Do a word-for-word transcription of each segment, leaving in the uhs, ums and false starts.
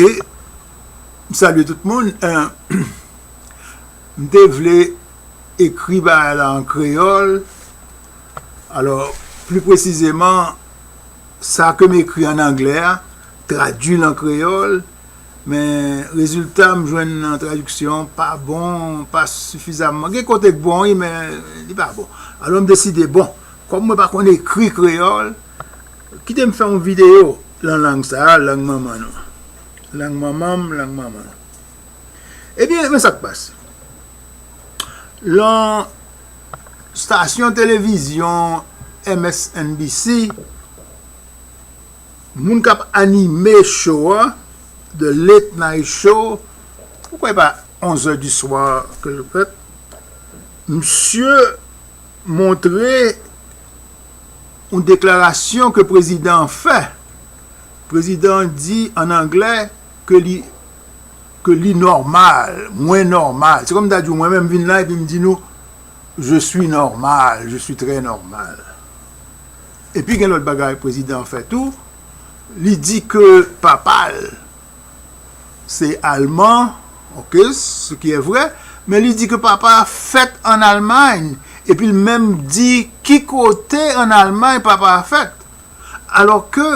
M salye tout moun. Eh, m te vle ekri bagay la an kreyòl. Alò, pli presizeman, sa ke m ekri an anglè a, tradui l an kreyòl, men rezilta m jwenn nan tradiksyon pa bon, pa sifizamman. Gen kote k bon, wi, men li pa bon. Alò, m deside, bon, kòm mwen pa konn ekri kreyòl, kite m fè yon videyo lan lang sa a, lang manman nou. Lang manman m, lang manman nou. Ebyen, men sa k pase. Lan stasyon televizyon M S N B C, moun k ap anime show a, The Late Night Show, ou kwè pa onz è di swa ke l fèt, misye montre yon deklarasyon ke prezidan an fè. Prezidan an di an anglè ke li, ke li nòmal, mwen nòmal. Se kòm m ta di w, mwen menm vin la epi m di nou, je suis normal, je suis très normal. Epi gen lòt bagay prezidan an fè tou, li di ke papa l se alman, ok, ce qui est vrai, men li di ke papa a fèt an Almay, epi l menm di ki kote an Almay papa a fèt. Alò ke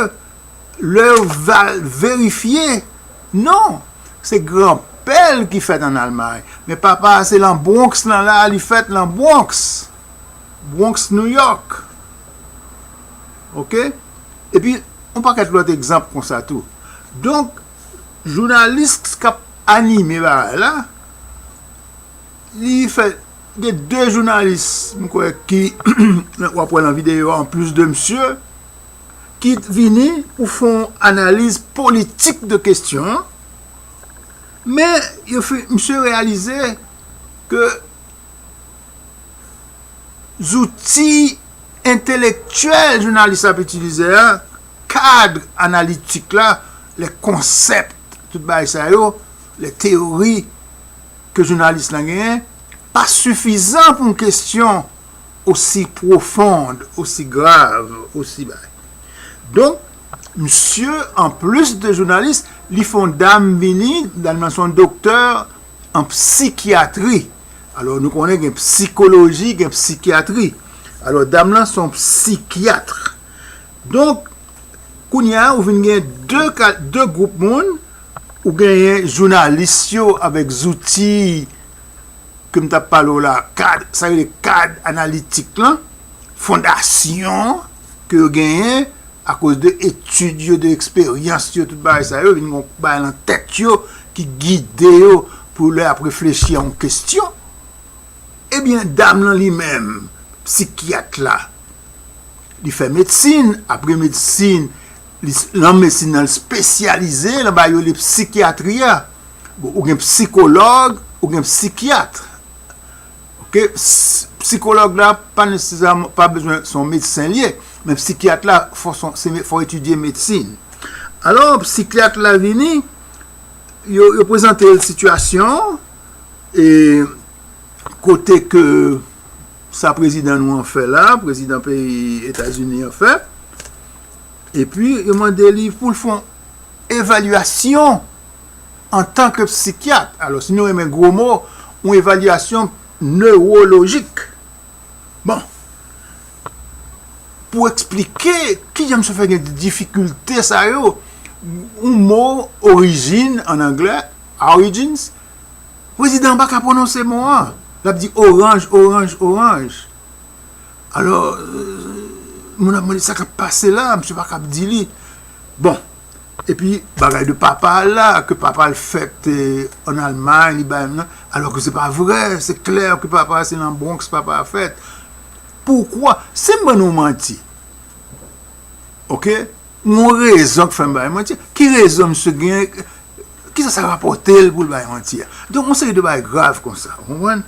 lè yo va verifye, non, se granpè l ki fèt an Almay, men papa a se lan Bronx lan la, li fèt lan Bronx, Bronx, New York. Ok? Epi, yon pakèt lòt egzanp konsa tou. Donk, jounalis k ap anime bagay la, li fè, gen de jounalis, m kwè, ki, w ap wè nan videyo a, anplis de misye, ki vini pou fè yon analiz politik de kesyon an, men yo fè, misye reyalize ke zouti entelektyèl jounalis la ap itilize a, kad analitik la, lè konsèp, tout bagay sa yo, lè teyori ke jounalis la genyen, pa sifizan pou yon kesyon osi pwofond, osi grav, osi bay. Donk, misye, anplis de jounalis, li fè yon dam vini, dam nan se yon doktè an psikyatri. Alò, nou konnen gen psikoloji, gen psikyatri. Alò, dam nan se yon psikyat. Donk, kounye a, ou vin gen de ka, de gwoup moun, ou genyen jounalis yo avèk zouti ke m t ap pale w la, kad, sa yo rele kad analitik lan, fondasyon ke yo genyen akoz de etid yo, de eksperyans yo, tout bagay sa yo, vin gon bagay lan tèt yo ki gide yo pou lè y ap reflechi a yon kesyon. Ebyen, dam lan li menm, psikyat la, li fè medsin, apre medsin, li, lan medsin nan, li espesyalize, lan bagay yo rele psikyatri a. Bon, ou gen psikològ, ou gen psikyat. Ok? S-, psikològ la, pa nesesèman, pa bezwen se yon medsen li ye, men psikyat la, fò se yon, se, fò etidye medsin. Alò, psikyat la vini, yo, yo prezante l sitiyasyon, e kote ke sa prezidan nou an fè la, prezidan peyi Etazini an fè, epi yo mande li pou l fè yon evalyasyon antanke psikyat. Alò, si nou renmen gwo mo, yon evalyasyon newolojik. Bon, pou eksplike kijan misye fè gen difikilte sa yo, yon mo orijin an anglè, origins, prezidan an pa ka pwononse mo an. L ap di oranj, oranj, oranj. Alò, euh, moun ap mande sa k ap pase la, misye pa ka ap di li. Bon, epi bagay de papa l la, ke papa l fèt, eh, ann Almay, li bay nan, alò ke se pa vrè, se klè ke papa se nan Bronx papa a fèt. Poukwa? Si m ban nou manti, ok? Yon rezon k fè m bay manti. Ki rezon misye gen? Kisa sa rapòte l pou l bay manti a? Donk, yon seri de bagay grav konsa, ou konprann?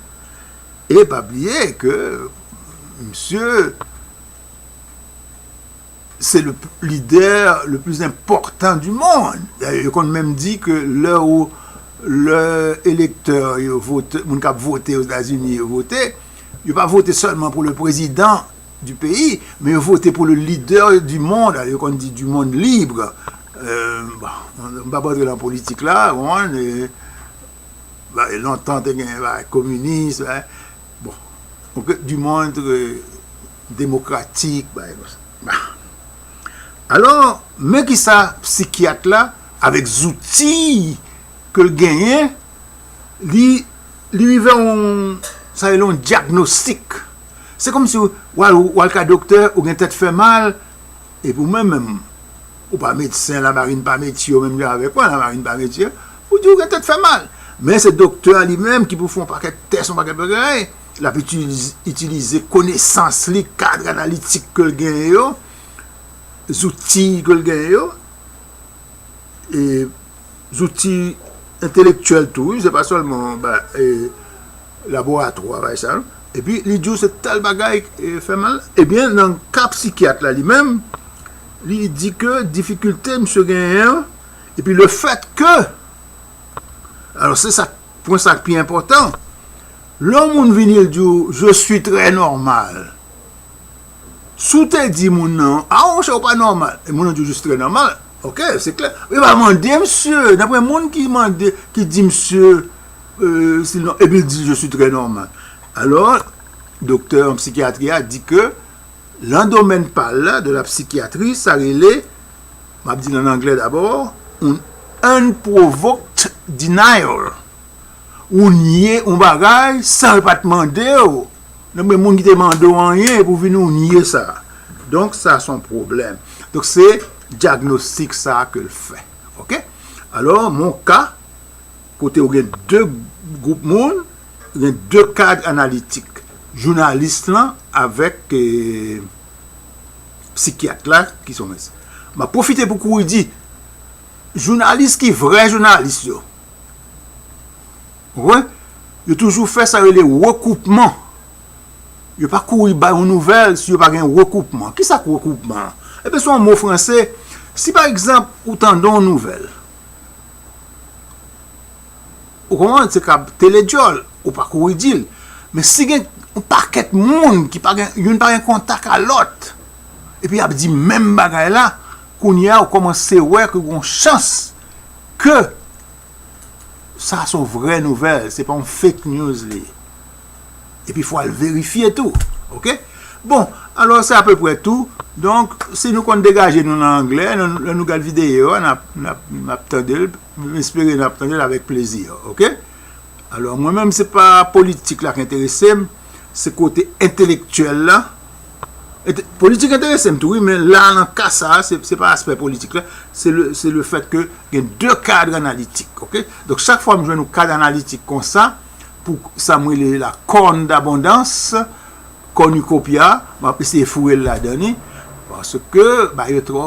E pa bliye ke misye se le p-, lidè le pli enpòtan du monde. Dayè, yo konn menm di ke lè ou, lè elektè yo vote, moun k ap vote Ozetazini yo vote, yo pa vote sèlman pou le prezidan du pays, men yo vote pou le leader du monde, yo konn di du monde libre, Bon, m pa antre nan politik la, ou konprann, e, ba, lontan te gen, ba, kominis, ba, bon, ok, du monde, e, demokratik, ba, ba. Alò, men kisa psikyat la, avèk zouti ke l genyen, li, li rive yon, sa rele yon dyagnostik. Se kòmsi w al, w al ka doktè, ou gen tèt fè mal, epi ou menm menm, ou pa medsen, Lamarine pa metye w menm jan avèk mwen, Lamarine pa metye, ou di ou gen tèt fè mal. Men se doktè a li menm ki pou fè yon pakèt tès, yon pakèt bagay, l ap itilize, itilize konesans li, kad analitik ke l genyen yo, zouti ke l genyen yo, e zouti entelektyèl tou, wi, se pa sèlman, ba, e, laboratwa, bagay sa, non. Epi, li di w se tèl bagay, e, fè mal. Ebyen, nan ka psikyat la, li menm, li di ke difikilte misye genyen an, epi le fèt ke, alò, se sa, pwen sa k pi enpòtan. Lè yon moun vini, li di w, je suis très normal. Si w te di moun nan, a, monchè, ou pa nòmal. E moun nan di w, je suis très normal. Ok, se klè. Ou pa mande misye. Nan pwen moun ki mande, ki di misye, e, si l nò-, epi l di, je suis très normal. Alò, doktè an psikyatri a di ke, nan domèn pa l la, de la psychiatrie, sa rele, m ap di l an anglè dabò, un unprovoked denial. Ou nye yon bagay san yo pa t mande w. Nan men moun ki te mande w anyen, epi w vini w nye sa. Donk, sa se yon pwoblèm. Donk, se dyagnostik sa ke l fè. Ok? Alò, mon ka, kote w gen de gwoup moun, gen de kad analitik. Jounalis lan avèk, e, psikyat la, ki se yon medsen. M ap pwofite pou kouri di, jounalis ki vrè jounalis yo. Ou konprann? Yo toujou fè sa yo rele rekoupman. Yo pa kouri bay yon nouvèl si yo pa gen rekoupman. Kisa k rekoupman an? Ebyen, se yon mo franse. Si, pa egzanp, ou tande yon nouvèl, ou konprann, se ka teledyòl, ou pa kouri di l. Men si gen yon pakèt moun ki pa gen, youn pa gen kontak a lòt, epi y ap di menm bagay la, kounye a, ou kòmanse wè ke gen yon chans ke sa se yon vrè nouvèl, se pa yon fake news li ye. Epi fò al verifye tou, ok? Bon, alò se apeprè tou. Donk, si nou konn degaje nou nan anglè, lè nou, lè nou gad videyo a, n ap, n ap, n ap tande l, m espere n ap tande l avèk plezi, ok? Alò, mwen menm, se pa politik la ki enterese m, se kote entelektyèl la. Ente-, politik enterese m tou, wi, men la, nan ka sa a, se, se pa aspè politik la, se le, se le fèt ke gen de kad analitik, ok? Donk, chak fwa m jwenn yon kad analitik konsa, pou sa m rele la corne d'abondance, cornucopia, m ap eseye foure l ladan li, paske, ba, yo twò,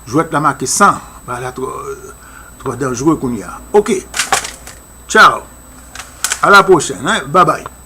jwèt la make san, ba, la twò, twò danjere kounye a. Ok, tchao, à la prochaine, hein, bye bye.